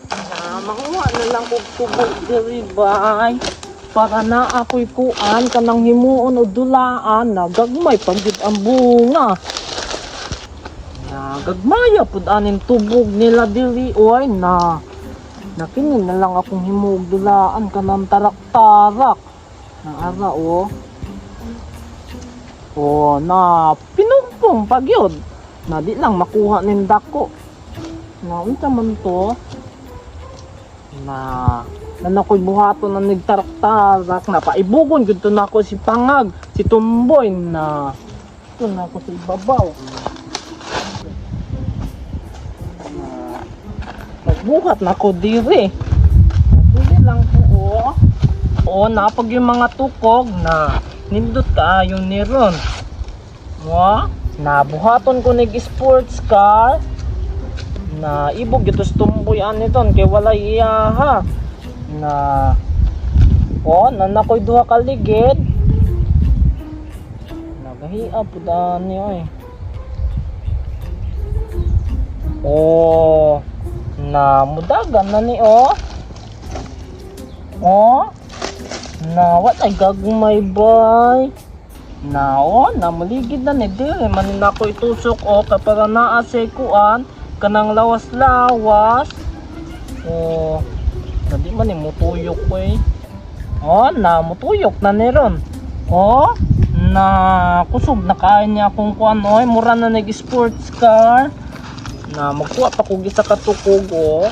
Na, manguha na lang kog tubog diri bay. Para na ako'y kuan kanang himuon o dulaan na gagmay pagyud ang bunga. Na gagmaya pud aning tubog nila diri oy na. Nakini na lang akong himuog dulaan kanang tarak-tarak. Na ara oh. Oh, na pinumpong pagyud. Na di lang makuha ning dako. Na unsa man to? Na na ako'y buhaton na nagtarak-tarak na paibugon gud to nako si Pangag, si Tumboy na ito na ako sa ibabaw. Na magbuhat na ko diri. Dili lang ko oh. Oh, napag yung mga tukog na nindot kaayo ni ron. Wa, nabuhaton ko nig sports car na ibog ito sa tumboy ani ton kay walay iyaha na oh nanakoy duha ka ligid nagahia pud ani oy. Oh, na mudagan na ni oh. Oh, na walay gagmay bay na oh, na muligid na ni dili man ni nako itusok oh kay para naa sa kuan kanang lawas-lawas. Oh, na di man ni mutuyok ko eh. Oh, na mutuyok na ni ron. Oh, na kusog na kain niya akong kuan oy, mura na nag sports car. Na magkuha pa kog isa ka tukog oh.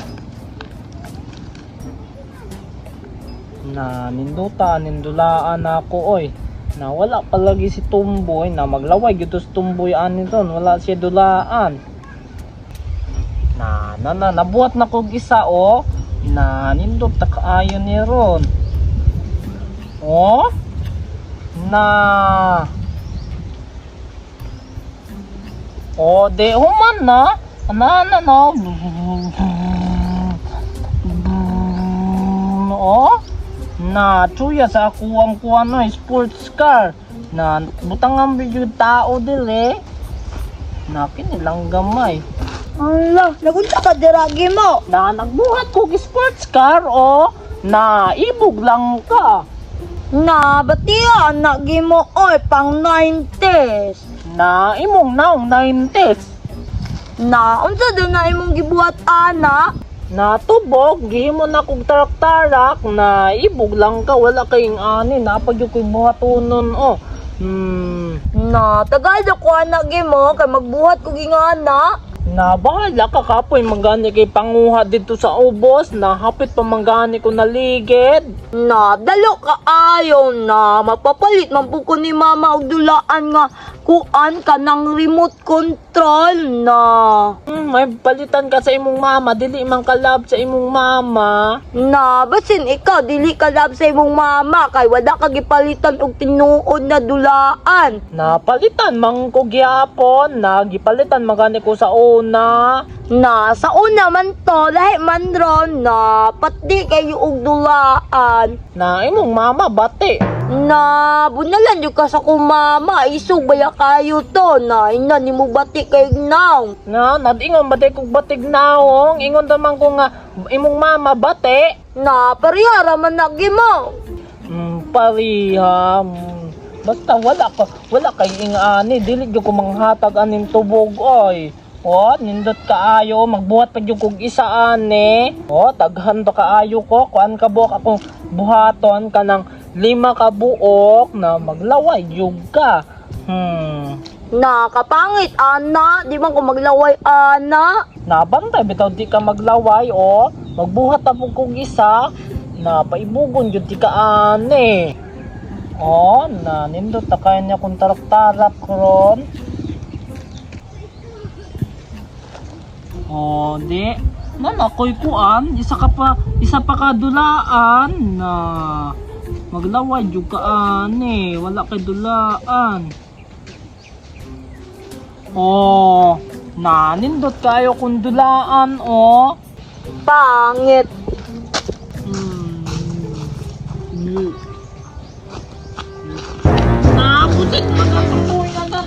Na ninduta, nindulaan na ako oy. Na wala palagi si Tumboy na maglaway gyud to si Tumboy ani ton, wala siya dulaan. Na na na nabuhat na kog isa oh. Na nindot ta kaayo ni ron. Oh? Na. Oh, de human na. Na na na. Oh? Na chuya sa ako ang kuan no, sports car. Na butangan yung tao dili. Na kinilang gamay. Ala, nagunta ka diragi mo. Na nagbuhat ko og sports car o na ibog lang ka. Na, bati anak gimo oy, pang 90s. Na imong naong 90s. Na, unsa din na imong gibuhat ana? Na tubog gihimo na kog tarak-tarak na ibog lang ka wala kayong ani napag yung ko'y buhatonon oh. Na, tagal na ko anak gimo kay magbuhat ko gingana. Na bahala ka kapoy manggani kay panguha dito sa ubos na hapit pa manggani ko naligid. Na, dalo ka ayo na, mapapalit man po ko ni mama og dulaan nga kuan ka ng remote control na. May palitan ka sa imong mama, dili man ka love sa imong mama. Na, basin ikaw dili ka love sa imong mama kay wala ka gipalitan og tinuod na dulaan. Napalitan man ko gyapon, nagipalitan magani ko sa una. Na, sa una man to, lahi man ron na, pati kayo og dulaan. Na imong mama bati. Na, bunalan yung ka sa kumama, isog baya kayo to, na, ina ni mo bati kayo now. Na nadingon bati kog batig naong, ingon man ko nga imong mama bati. Na, parehara man nagi mo. Pariha. Basta wala ka, wala kay ingani, dili gyud ko manghatag aning tubog oy. Oh, nindot kaayo, magbuhat pa gyud kog isa ani. Oh, daghan pa kaayo ko, kuan ka buok akong buhaton kanang 5 ka buok na maglaway gyud ka. Na, kapangit, ana, di man ko maglaway, ana. Nabantay bitaw di ka maglaway o magbuhat ta pud kog isa na paibugon gyud ti ka ani. Oh, na nindot ta kaya niya kung tarak-tarak ron. Oh, di. Nan ako'y kuan, isa pa ka dulaan na maglaway jud ka ani, wala kay dulaan. Oh, nanindot kayo kung dulaan oh. Pangit. Naputik mga tutuy na.